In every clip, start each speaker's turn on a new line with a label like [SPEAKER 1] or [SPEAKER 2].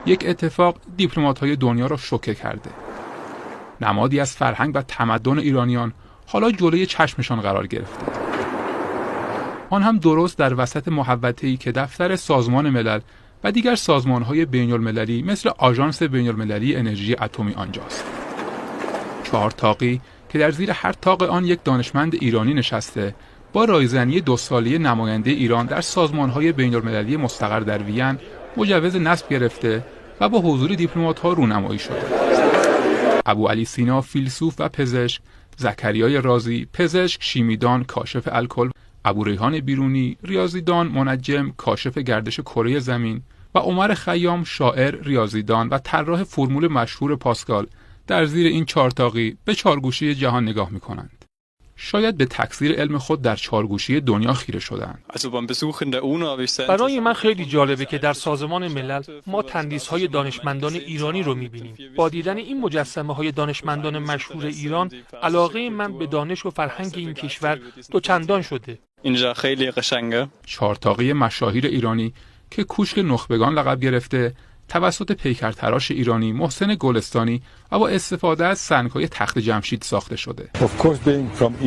[SPEAKER 1] یک اتفاق دیپلمات‌های دنیا را شوکه کرده. نمادی از فرهنگ و تمدن ایرانیان حالا جلوی چشمشان قرار گرفته. آن هم درست در وسط محوطه‌ای که دفتر سازمان ملل و دیگر سازمان‌های بین‌المللی مثل آژانس بین‌المللی انرژی اتمی آنجاست. 4 طاقی که در زیر هر طاق آن یک دانشمند ایرانی نشسته، با رایزنی 2 ساله نماینده ایران در سازمان‌های بین‌المللی مستقر در وین مجوز نصب گرفته و با حضور دیپلمات‌ها رونمایی شده. ابو علی سینا فیلسوف و پزشک، زکریای رازی پزشک، شیمیدان، کاشف الکل، ابو ریحان بیرونی ریاضیدان، منجم، کاشف گردش کره زمین و عمر خیام شاعر، ریاضیدان و طراح فرمول مشهور پاسکال در زیر این 4 طاقی به 4 گوشه جهان نگاه می‌کنند. شاید به تکثیر علم خود در 4 گوشه دنیا خیره شدند.
[SPEAKER 2] برای من خیلی جالبه که در سازمان ملل ما تندیس‌های دانشمندان ایرانی رو می‌بینیم. با دیدن این مجسمه‌های دانشمندان مشهور ایران، علاقه من به دانش و فرهنگ این کشور دوچندان شده.
[SPEAKER 3] اینجا خیلی قشنگه.
[SPEAKER 1] 4 طاقی مشاهیر ایرانی که کوشک نخبگان لقب گرفته، توسط پیکرتراش ایرانی محسن گلستانی و با استفاده از سنگ‌های تخت جمشید ساخته شده.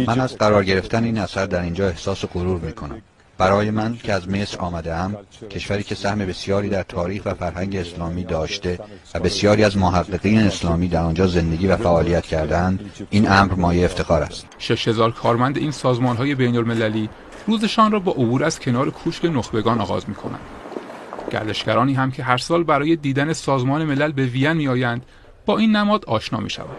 [SPEAKER 4] من از قرار گرفتن این اثر در اینجا احساس غرور می‌کنم. برای من که از مصر آمده‌ام، کشوری که سهم بسیاری در تاریخ و فرهنگ اسلامی داشته و بسیاری از محققین اسلامی در آنجا زندگی و فعالیت کردند، این امر مایه افتخار است.
[SPEAKER 1] 6000 کارمند این سازمان‌های بین‌المللی روزشان را با عبور از کنار کوشک نخبگان آغاز می‌کنند. گردشگرانی هم که هر سال برای دیدن سازمان ملل به وین می‌آیند با این نماد آشنا می‌شوند.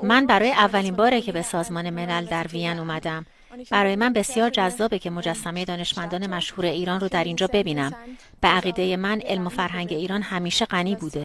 [SPEAKER 5] من برای اولین باره که به سازمان ملل در وین اومدم. برای من بسیار جذابه که مجسمه دانشمندان مشهور ایران رو در اینجا ببینم. به عقیده من علم و فرهنگ ایران همیشه غنی بوده.